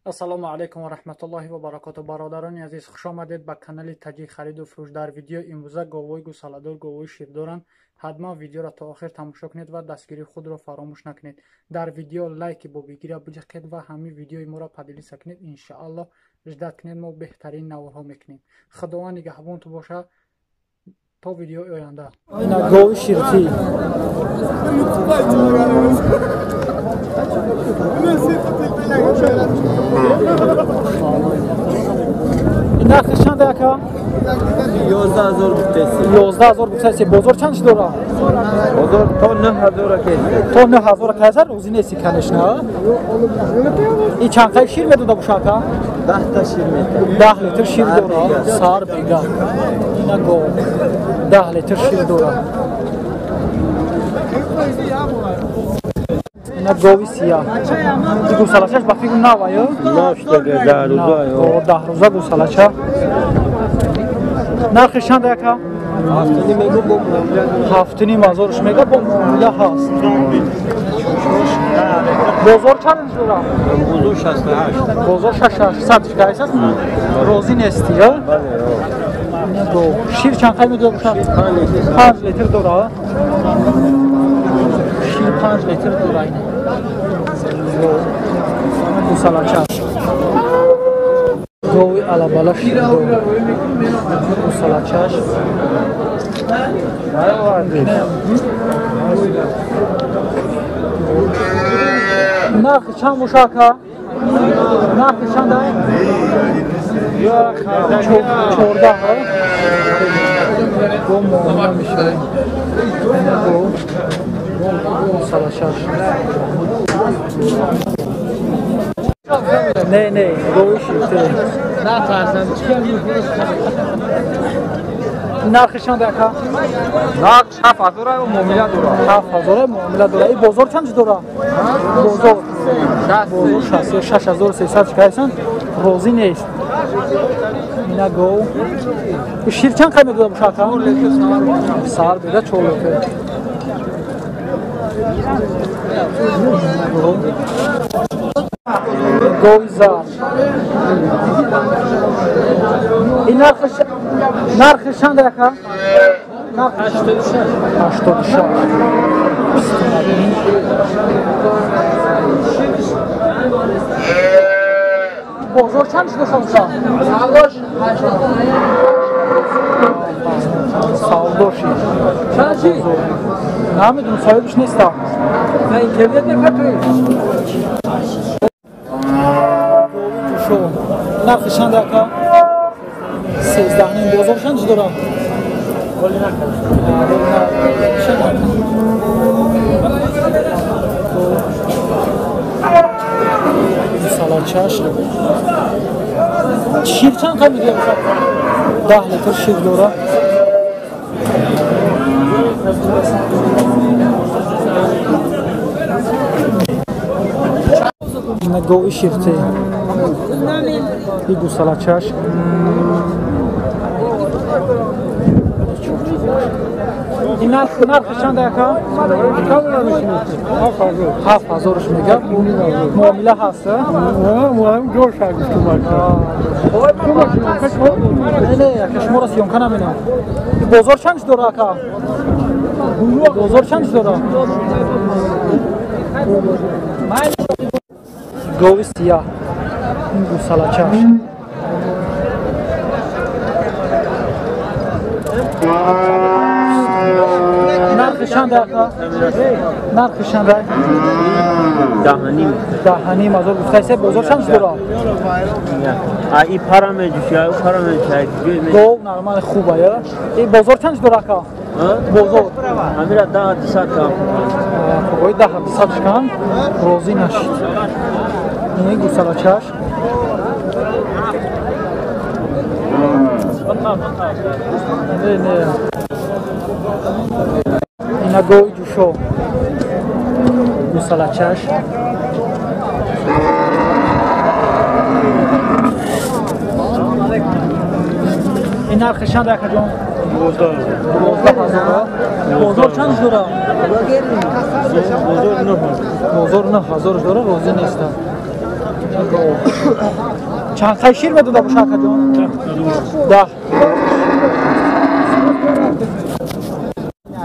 Ассалому алайкум ва раҳматуллоҳи ва баракоту. Бародарони азиз, хуш омадед ба канали Таҷик хариду фурӯш. Дар видео имрӯза говҳои гусаладор, говҳои ширдоранд. Ҳатман видеоро то охир тамошо кунед ва дастгирии худро фаромӯш накунед. Дар видео лайки бобигира биҷиқед ва ҳамин видеои моро поделиться кунед. Иншааллоҳ ждать кунед, мо беҳтарин наворҳо мекунем. Худованд нигаҳбонту боша то видеои оянда. Ина гови ширтӣ. Нархи чанд ака? 11000 гуфтаси. 11000 гуфтаси. Бозор чанд чӣ дора? Бозор то 9000 кайса. То 9000 кайса рӯзи нести, конечно. И чанд қай шир медода боша ака? 10 та шир медода. 10 литр шир дора. Сар бега. Ина гов. 10 литр шир дора. Ина гови сия. И гусалачаш ба фикр нава, ё? Нав шуда, 10 рӯза, ё. 10 рӯза гусалача. Нархи чанд ака? 7,5 ҳазорш мега, бо муомила ҳаст. Бозор чанд дора? Бозор 68. Бозор 68 кайс аст? Розӣ нести, ё? Бале, ё. Шир чанд қай медода бошад? 5 литр дора. Шир 5 литр дора ина. Гусалача. Гови алабала шир дора. Гусалачаш. Нархи чанд боша ака? Нархи чанд ай? 14. Бо муомила мешавад. Гусалачаш. Не, не, гови ширте. Нархи чанд ака? Нарх 7000 муомила дора. 7000 муомила дора. И бозор чанд дора? Бозор 6300 кайсан розӣ нест. Ина гов. Шир чанд қай медода боша ака? Сар беда 4 литр. Гови зар. И нархи чанд ака? 86. 86. Бозор чанд шуда савдо? Савдоши. Чанд чи? Намедонам, соҳибаш неста. На интернет мепартоӣ. Нархи чанд ака? 13,5. Бозор чанд дора? Салачаш. Шир чанд қай медиҳад? 10 литр шир дора. Ина гови ширте. И гусалачаш. И нархи чанд ака? 7000 мега. Муомила ҳаст? Не, ака шуморо съёмка намекунам. Бозор чанд дора ака? Бозор чанд дора? Гови сия. Ин гусалачаш. Нархи чанд ака? Нархи чанд? 10,5. 10,5 ҳазор гуфтаисе. Бозор чанд дора? И пара меҷӯши, ай пара меҷӯши. Гов нормал хуба, я? И бозор чанд дора ака? Бозор. Амира 10,2 кам. Хуб, 10,2 кам. Розӣ нашид. Ин гусалачаш. Не, не. Ина гови ҷӯшо. Гусалачаш. Ин нархи чанд ака ҷон? 12000. Бозор чанд дора? Бозор 9000. Бозор 9000 дора, розӣ нестам. Чанд қай шир медода боша акаҷон? 10.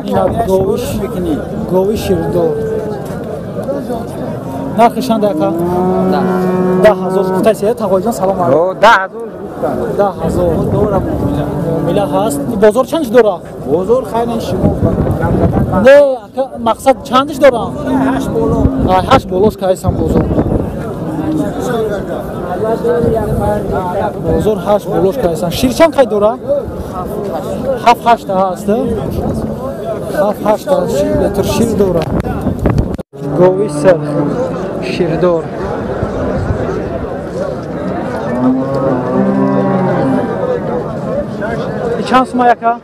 Ина гови ширдор. Нархи чанд ака? 10,000 гуфтаси, тағоиҷон салом алайкум. 10,000 гуфтан. 10,000 дора муомила ҳаст. Бозор чандиш дора? Бозор хайна шумо не, ака мақсад чандиш дора? 8 боло. 8 болош кайсан бозор. Бозор 8 болош кайсан. Шир чанд қай дора? 7-8 ҳаст. 7-8 литр шир дора. Гови сирх ширдор. Чанд сума яка?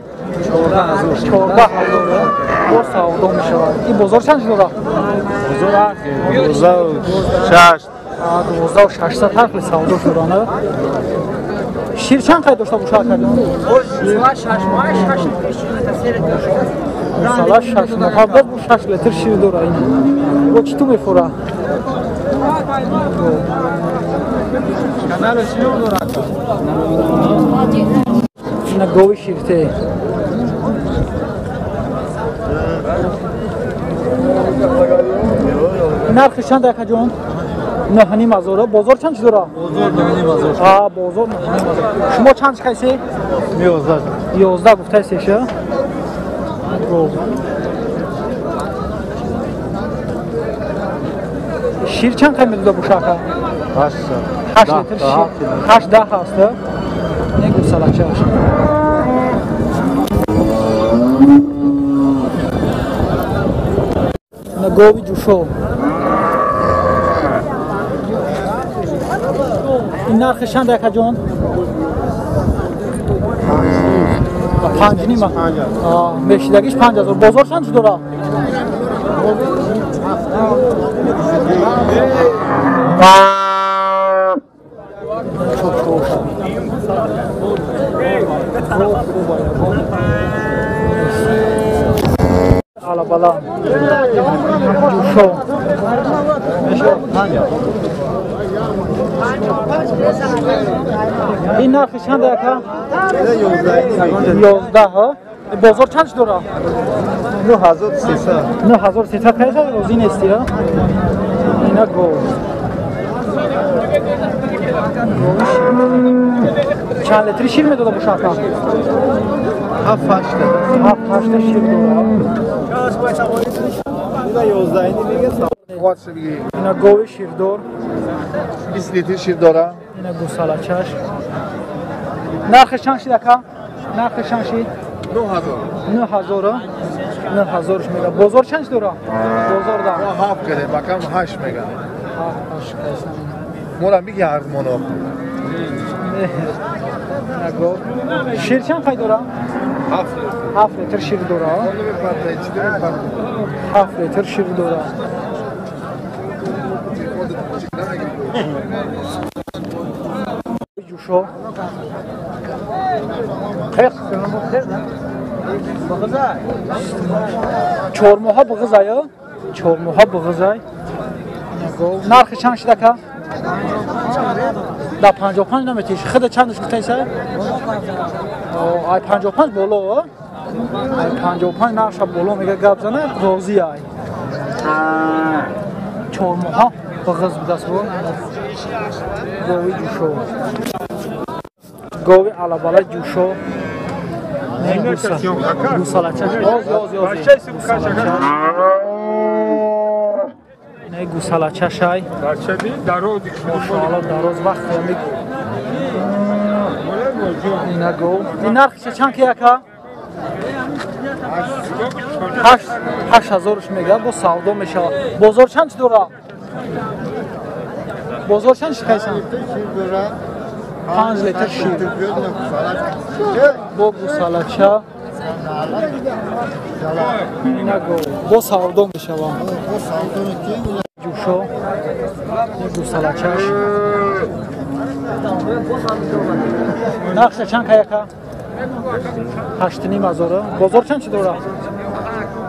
14,000. 14,000. Бо савдо мешавад. Ин бозор чанд дора? Бозор 12,6. 12,600 ҳар хел савдо шудана. Шир чанд қай дошта боша акаҷон? Масала 6 моҳа боз бо 6 литр шир дора ин. Бо чӣ ту мефура? Ина гови ширте. Нархи чанд акаҷон? 9,500. Бозор чанд чиз дора? Бозор 9,500. Бозор 9,500. Шумо чанд чиқайси? 11. 11 гуфтайси ша? Шир чанд қай медода боша ака? 8. 8 литр шир. 8-10 ҳаст. Не гусалачаш. На гови ҷушо. Ин нархи чанд акаҷон? 5,5. Мешидагиш 5,000. Бозор чанд чиз дора? Алабала. Ҷушо. Ин нархи чанд ака? 11. Бозор чанд чиз дора? 9300. 9300 кайса розӣ нести, а? Ина гов. Чанд литри шир медода боша ака? 7-8. 7-8 шир дора. Ина гови ширдор. 20 литр шир дора. Ина гусалачаш. Нархи чанд шид ака? Нархи чанд шид? 9000. 9000. 9000 мега. Бозор чанд дора? Бозор да. 7 каде, бакам 8 мега. 8 кайсан. Мора миги арзмоно. Нагор. Шир чанд қай дора? 7 литр. 7 литр шир дора. 7 литр шир дора. Ҷушо. 4 моҳа буғизай, 4 моҳа буғизай. Нархи чанд шид ака? Да 55 наметиш. Худа чандаш гуфтайса? Ай 55 боло. Ай 55 нарша боло мега гап зана, розӣ ай. 4 моҳа буғиз будаст бо. Гови ҷушо. Гови алабала ҷушо. Гусалачаш. Оз оз оз. Не гусалачашай. Мошаалло дароз вақт ями. Ина гов. Ин нархи чанд ки ака? 8,000 мега бо савдо мешавад. Бозор чанд дора? Бозор чанд шикайсан? 5 литр шир. Бо гусалача. Ина гов. Бо савдо мешавад. Ҷушо. Гусалачаш. Нархша чанд каяка? 8,500. Бозор чанд чи дора?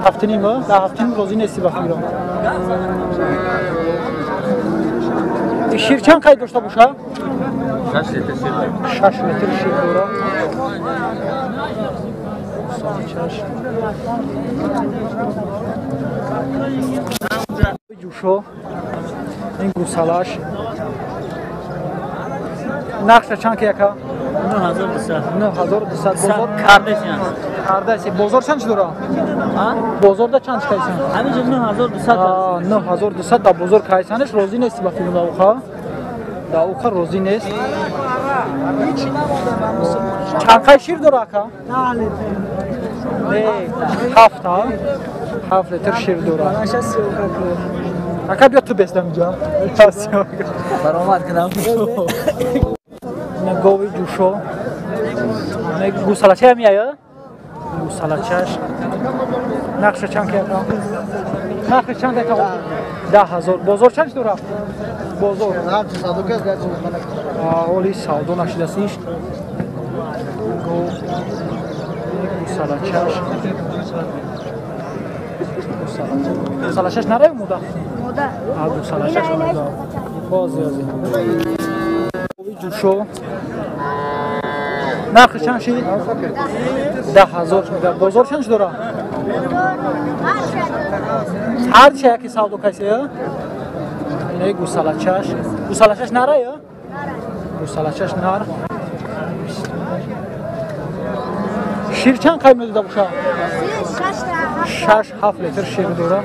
7,5? Да 7,5 розӣ нести ба фикром. Шир чанд қай дошта боша? 6 литр шир. 6 литр шир дора. Гусалачаш. Ҷӯшо. Ин гусалаш. Нархша чанд ки яка? 9200. 9200. Бозор кардашан. Кардаси. Бозор чанд дора? Бозорда чанд кайсан? Ҳаминҷо 9200. 9200 да бозор кайсанаш розӣ нести ба филм дауха? Дауха розӣ нест. Чанд қай шир дора ака? Не, 7 7 литр шир дора. Ака биё ту бестам инҷо. Баромад кунам. Гови ҷӯшо. Гусалача меояд? Гусалачаш. Нақша чанд ки ака? Нархи чанд ака? 10000. Бозор чанд дора? Бозор. Оли савдо нашидааст иш. Гусалачаш. Гусалачаш нарай муда? Муда. Гусалачаш муда. Боз ёзи. Ҷӯшо. Нархи чанд шид? 10000 мега. Бозор чанд дора? Ҳарчи яки савдо каси? Не, гусалачаш. Гусалачаш нара ё? Гусалачаш нар. Шир чанд қай медода боша? 6-7 литр шир дора.